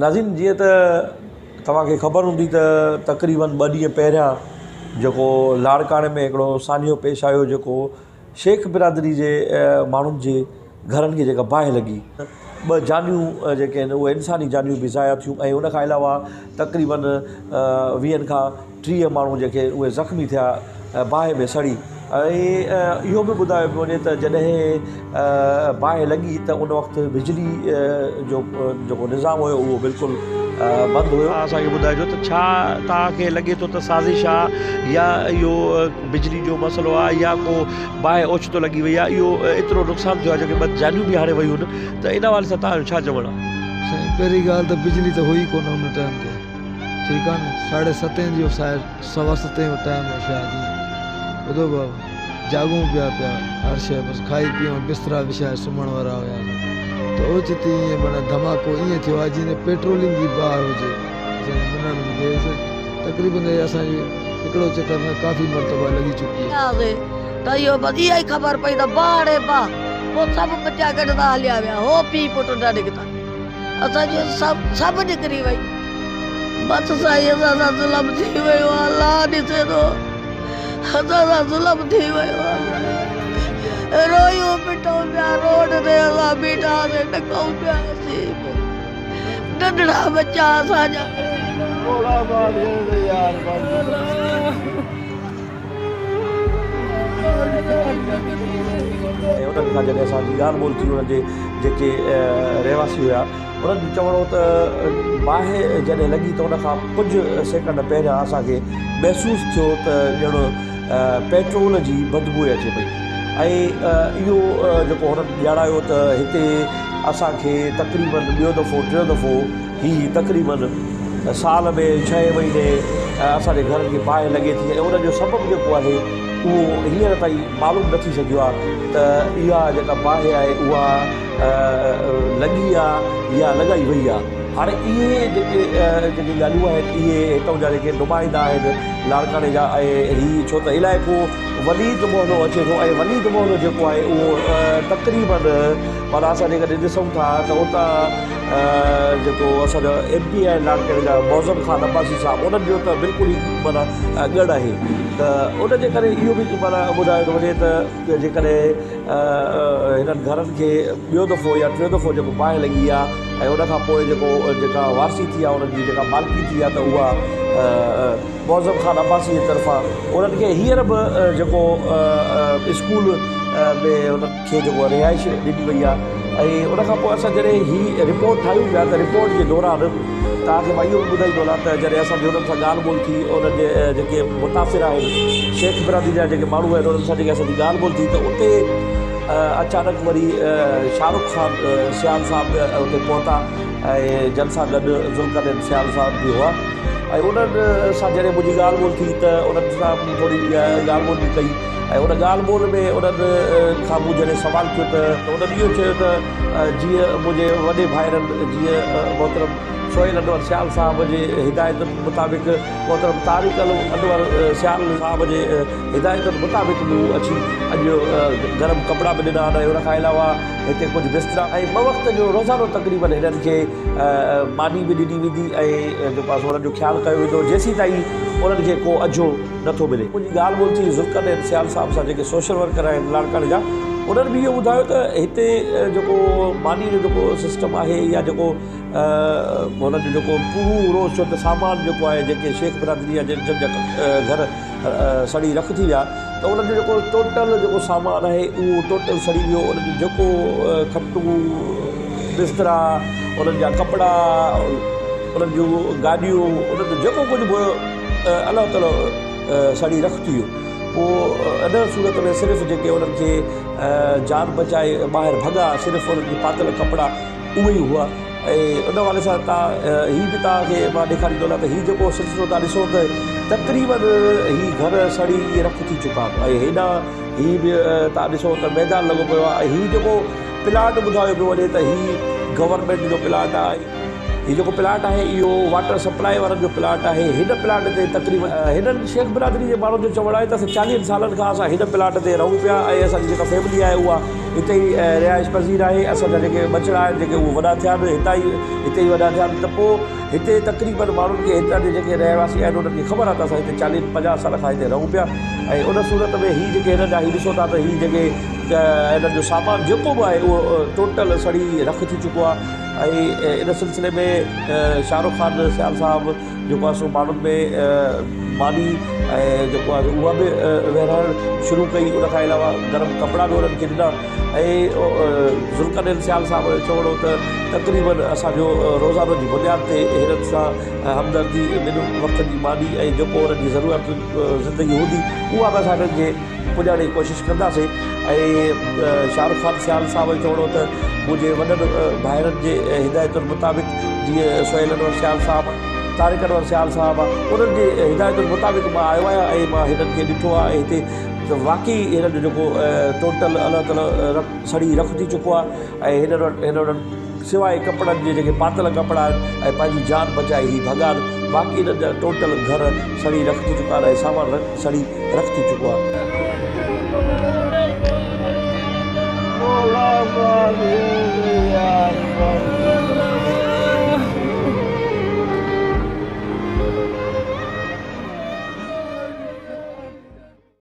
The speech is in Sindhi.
ناظرين جيئن ته توهان کي خبر هوندي ته تقريبن ٻه ڏينهن پهريان جيڪو لاڙڪاڻي ۾ هڪڙو سانحو پيش آيو جيڪو شيخ برادري جي ماڻهن جي گهرن کي جيڪا باهه لڳي ٻه جانيون جيڪي آهن اهي انساني جانيون به ضايع ٿيون ۽ ان کان علاوه تقريبن ويهن کان 30 ماڻهو جيڪي اهي زخمي ٿيا باهه ۾ سڙي ۽ اهو به ٻڌايو پيو وڃي ته جڏهن باهه لڳي ته ان وقت بجلي جو جيڪو نظام هيو اهو بلڪل بند هيو. اسان کي ٻڌائجو ته ڇا توهان کي لڳي ٿو ته سازش آ يا اهو بجلي جو مسئلو آ يا ڪو باهه اوچتو لڳي وئي آ اهو ايترو نقصان ٿيو آ جيڪي ٻه جانيون به هاڻي ويون ته ان حوالي سان توهان جو ڇا چوڻ آ؟ سائين پهرين ڳالهه ته بجلي ته هئي ڪونه ان ٽائيم تي ٺيڪ آ نه ساڍي ستين جو شايد سوا ستين جو ٽائيم هو شايد ائين ٻڌو بابا جاڳون پيا پيا هر شيء بس کائي پيئون بسترا وڇائي سمهڻ وارا هياسين ته اوچتي ائين معنيٰ ڌماڪو ائين ٿيو آهي جيئن پيٽرولين جي باهه هجي اسان جي منڻ ۾ گئس تقريبن هي اسان جي هڪڙو چڪر نه ڪافي مرتبا لڳي چڪي آهي. ته اهو بس اها ئي خبر پئي ته باهه ڙي باهه پوء سڀ ٻچا ڪڍندا هليا ويا هو پيء پٽ نه نڪتا اسان جي سڀ سڀ نڪري وئي بس سائين اسان سان ظلم ٿي ويو آ الله ڏسي ٿو اسان سان ظلم ٿي ويو آ رويون پٽون پيا روڊ تي اسان بيٺاسين ڏڪون پيا اسين ننڍڙا ٻچا اسان جا. ۽ انهن کان جڏهن اسان جي ڳالهه ٻولهه ٿي انهن جي جيڪي رهواسي هيا انهن جو چوڻ هو ته باهه جڏهن لڳي ته ان کان ڪجهه سيڪنڊ پهريان اسان کي محسوس ٿيو ته ڄڻ پيٽرول جي بدبوء اچي پئي ۽ اهو جيڪو هنن ڄاڻايو ته هتي اسان کي تقريبن ٻيو دفعو ٽيون دفعو هي تقريبن سال ۾ ڇهين مهيني اسان جي گهرن کي باهه لڳي ٿي ۽ ان جو سبب جيڪو آهي اهو هينئر تائين معلوم نه ٿي سگهيو آهي ته اها جيڪا باهه آهي اها لڳي آهي يا لڳائي وئي آهي. هاڻي اهي جيڪي جيڪي ڳالهيون آهن اهي هتان جا جيڪي نمائندا آهن لاڙڪاڻي جا ۽ هي ڇو ته علائقو وليد محلو اچي ٿو ۽ وليد محلو جيڪو آهي اهو تقريبن معنيٰ اسان جيڪڏهن ڏسون ٿا ته اتان جيڪو اسان جا ايم پي آهن لاڙڪاڻي جا معظم خان عباسي صاحب انهن جو ته بلڪل ئي معنيٰ ڳڙهه آهي ته ان جي ڪري اهو به معنيٰ ٻڌايو ٿو وڃي ته جيڪڏهن هنن گهرن کي ٻيو دفعو يا ٽيون دفعو جيڪو باهه لڳي آهي ۽ ان کان پوء جيڪو جيڪا وارثي ٿي آهي انهن جي جيڪا مالڪي ٿي آهي ته اها معظم خان عباسي جي طرفان انهن کي هينئر به جيڪو اسڪول ۾ انهن کي جيڪو رهائش ڏني وئي آهي ۽ ان کان پوء اسان جڏهن هي رپورٽ ٺاهيون پيا ته رپورٽ جي دوران توهان کي مان اهو به ٻڌائيندو هلان ته جڏهن اسان جي انهن سان ڳالهه ٻولهه ٿي انهن جي جيڪي متاثر آهن شيخ برادري جا جيڪي ماڻهو آهن انهن سان جيڪي اسان جي ڳالهه ٻولهه ٿي ته اتي اچانڪ وري شاهه رخ خان سيال صاحب به اتي پهتا ۽ جن سان گڏ ذوالقرنين سيال صاحب به هئا ۽ انهن سان جڏهن منهنجي ڳالهه ٻولهه ٿي ته انهن سان مون ٿوري ڳالهه ٻولهه به ڪئي ۽ ان ڳالهه ٻولهه ۾ انهن کان مون جڏهن سوال ڪيو ته انهن اهو چيو ته جيئن منهنجي وڏي ڀائرن جيئن محترم سهيل انور سيال صاحب جي هدايتن مطابق محترم طارق انور سيال صاحب جي هدايتن مطابق مون اچي اڄ گرم ڪپڙا به ڏنا آهن ۽ ان کان علاوه هتي ڪجهه بسترا ۽ ٻه وقت جو روزانو تقريبن هنن کي ماني به ڏني ويندي ۽ جيڪو آهي سو انهن جو خيال ڪيو ويندو جيسيتائين انهن کي ڪو اجهو نه ٿو ملي. منهنجي ڳالهه ٻولهه ٿي ذوالقرنين سيال صاحب سان جيڪي سوشل ورڪر آهن لاڙڪاڻي جا انهن به اهو ٻڌايو ته هتي جيڪو ماني جو جيڪو سسٽم آهي يا جيڪو هنن جو جيڪو پورو ڇو ته سامان جيڪو آهي جيڪي شيخ برادري جا جن جا گهر سڙي رک ٿي ويا ته انهن جو جيڪو ٽوٽل جيڪو سامان آهي اهو ٽوٽل سڙي ويو انهن جو جيڪو کٽون بسترا انهن جا ڪپڙا انهن جون گاڏيون انهن جو جيڪو ڪجهه به هيو الله تعالي سڙي رک ٿي ويو پوء ان صورت ۾ صرف جيڪي انهن کي جان بچائي ٻاهر ڀڳا صرف انهن کي پاتل ڪپڙا اهي ئي هئا ۽ ان حوالي سان تان هي به توهان کي مان ڏيکاريندو هلان ته هي جيڪو سلسلو توهان ڏسو ته تقريبن هي گهر سڙي رک ٿي چڪا آهن ۽ هيڏانهن هي به توهان ڏسو ته ميدان لڳو پيو آهي ۽ هي جيڪو پلاٽ ٻڌايو پيو وڃي ته هي گورنمينٽ جو پلاٽ آهي. هي جيڪو پلاٽ آهي اهو واٽر سپلاء وارن جو پلاٽ آهي هن پلاٽ تي تقريبن هنن شيخ برادري جي ماڻهن جو چوڻ آهي ته اسان چاليهن سالن کان اسان هن پلاٽ تي رهون پيا ۽ اسان جي جيڪا فيملي آهي اها هتي ئي رهائش پذير آهي اسان جا جيڪي ٻچڙا آهن جيڪي اهي وڏا ٿيا آهن هتان ئي هتي ئي وڏا ٿيا آهن ته پوء هتي تقريبن ماڻهن کي هتان جي جيڪي رهواسي آهن انهن کي خبر آهي ته اسان هتي چاليهن پنجاهه سال کان هتي رهون پيا ۽ ان صورت ۾ هي جيڪي هنن جا هي ڏسو ٿا ته هي جيڪي هنن جو سامان جيڪو به آهي اهو ٽوٽل سڙي رک ٿي چڪو آهي ۽ ان سلسلي ۾ شاهه رخ خان سيال صاحب جيڪو آهي سو ماڻهن ۾ ماني ۽ جيڪو آهي اها به ورهائڻ شروع ڪئي ان کان علاوه گرم ڪپڙا به انهن کي ڏنا ۽ ذوالقرنين سيال صاحب جو چوڻ هو ته تقريبن اسانجو روزانو جي بنياد تي هنن سان همدردي ٻن وقتن جي ماني ۽ جيڪو انهن جي ضرورت زندگي هوندي اها به اسان هنن کي پڄائڻ جي ڪوشش ڪنداسين ۽ شاهه رخ خان سيال صاحب جو چوڻ هو ته منهنجي وڏن ڀائرن جي هدايتن مطابق جيئن سهيل انور سيال صاحب طارق انور سيال صاحب انهن جي هدايتن مطابق مان آيو آهيان ۽ مان هنن کي ڏٺو آهي ۽ هتي ته واقعي هنن جو جيڪو ٽوٽل الله تعالي سڙي رک ٿي چڪو آهي ۽ هنن وٽ هنن وٽ سواء ڪپڙن جي جيڪي پاتل ڪپڙا آهن ۽ پنهنجي جان بچائي هي ڀڳا آهن باقي هنن جا ٽوٽل گهر سڙي رک ٿي چڪا آهن ۽ سامان سڙي رک ٿي چڪو آهي.